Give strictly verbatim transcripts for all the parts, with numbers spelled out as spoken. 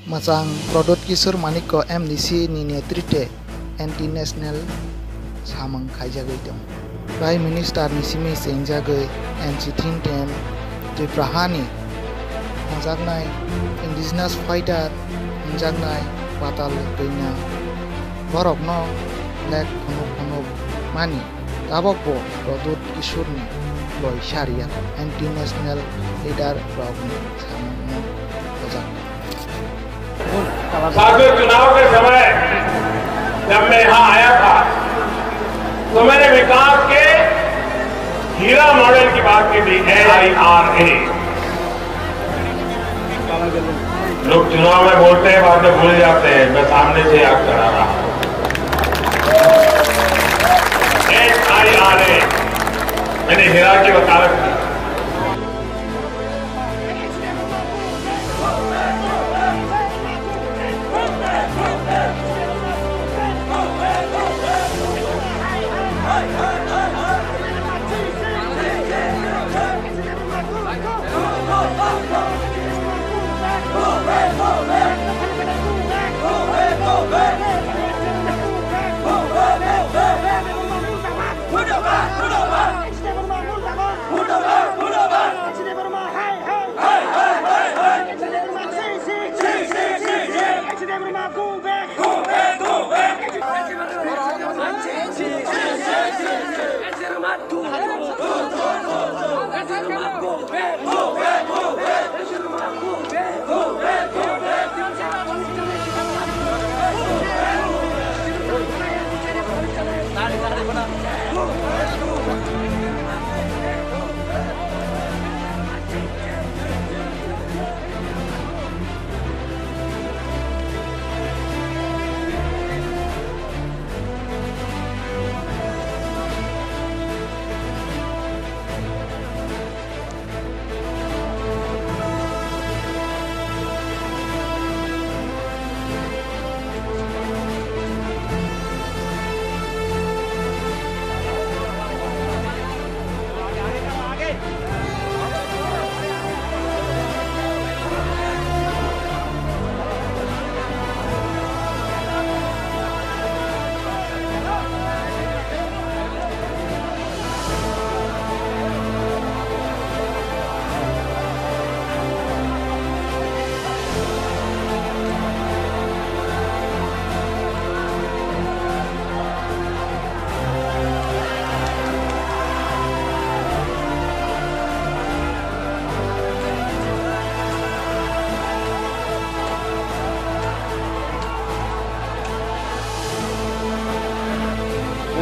Mwchang Pradyot Kishore Manikya M D C ni netrite anti-national samung khaijagwi tongo. Prime Minister ni simi chengjagwi ancient Tripura hani hwnjaknai indigenous fighter hwnjaknai Patal Kanya borokno lek phunuk phunuk mani. Tabok bo Pradyot Kishore ni loi sariya anti-national leader rokni samungno hojak. साथियों, चुनाव के समय जब मैं यहाँ आया था तो मैंने विकास के हीरा मॉडल की बात की थी, एच आई आर ए। लोग चुनाव में बोलते हैं, बाद में भूल जाते हैं। मैं सामने से याद करा रहा हूँ, एच आई आर ए। मैंने हीरा की वकालत की।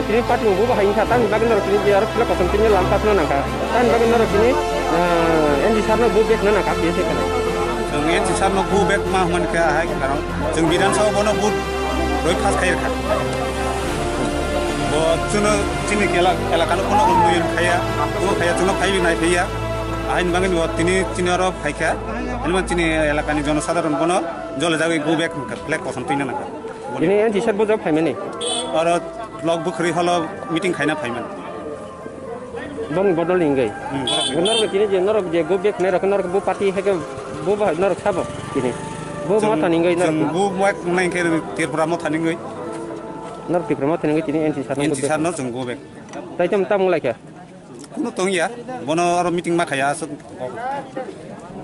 Tini party bo bahai wngkha, tamni bagwi norok tini je aro flag kosom tini lam pasna nangkha. Tamni bagwi norok tini, ah, N G sir no vote back na nangkha, P S A kana. Chwng N G sir no vote back ma hwnmani khe ahai karon chwng Bidhan Sabha bono vote roi pass khai rwkha. Bo chwngno chini kela-, elakano bono unnoyon khaiya, bo khaiya chwngno phaiwi nai phaiya. Ahaini bagwi bo tini chini oro phaikha. Hwnba chini elakani jonosadharon bono jole jagwi vote back hwnka, flag kosom twina nangkha. Tini N G sir bujak phaimani? Oro block bwkhwrwi holo meeting khaina phaimani. Bongni bodol ni wngwi. Hmm, borok ni. Norok tini je norok je go back nai rok norok bo party hai khe bo ba norok sabo tini. Bo chwng, motha ni wngwi norok. Chwng bo motha ni wngwi Tripura motha ni wngwi. Norok Tripura motha ni wngwi tini N C sir no go back. N C sir no chwng go back. Tai tamo tamo lai kha. Kuno tong ya, bono aro meeting ma khaya aswk.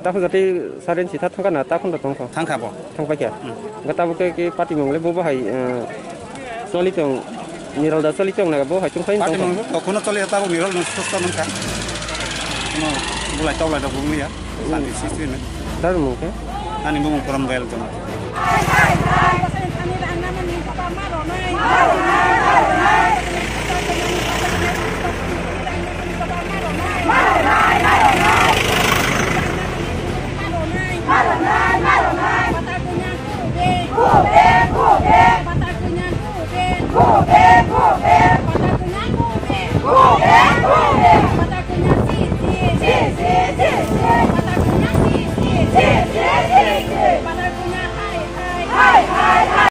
Takhuk jati saren sitha thangkha na, takhuk no tongkha? Thangkha bo. Thangpai kha? Hmm. Ga tabuk ke, ke party mung le bo bahai, eh, choli tong, Nirol da choli tong na bo hai tongpai. Party tongkha. Mung to kuno choli ya, tabuk Nirol no susto nangkha. Kuno bulai tawlai da bung ya, santi sisti ne. Dar mung ke? Ani bung korom bel tong.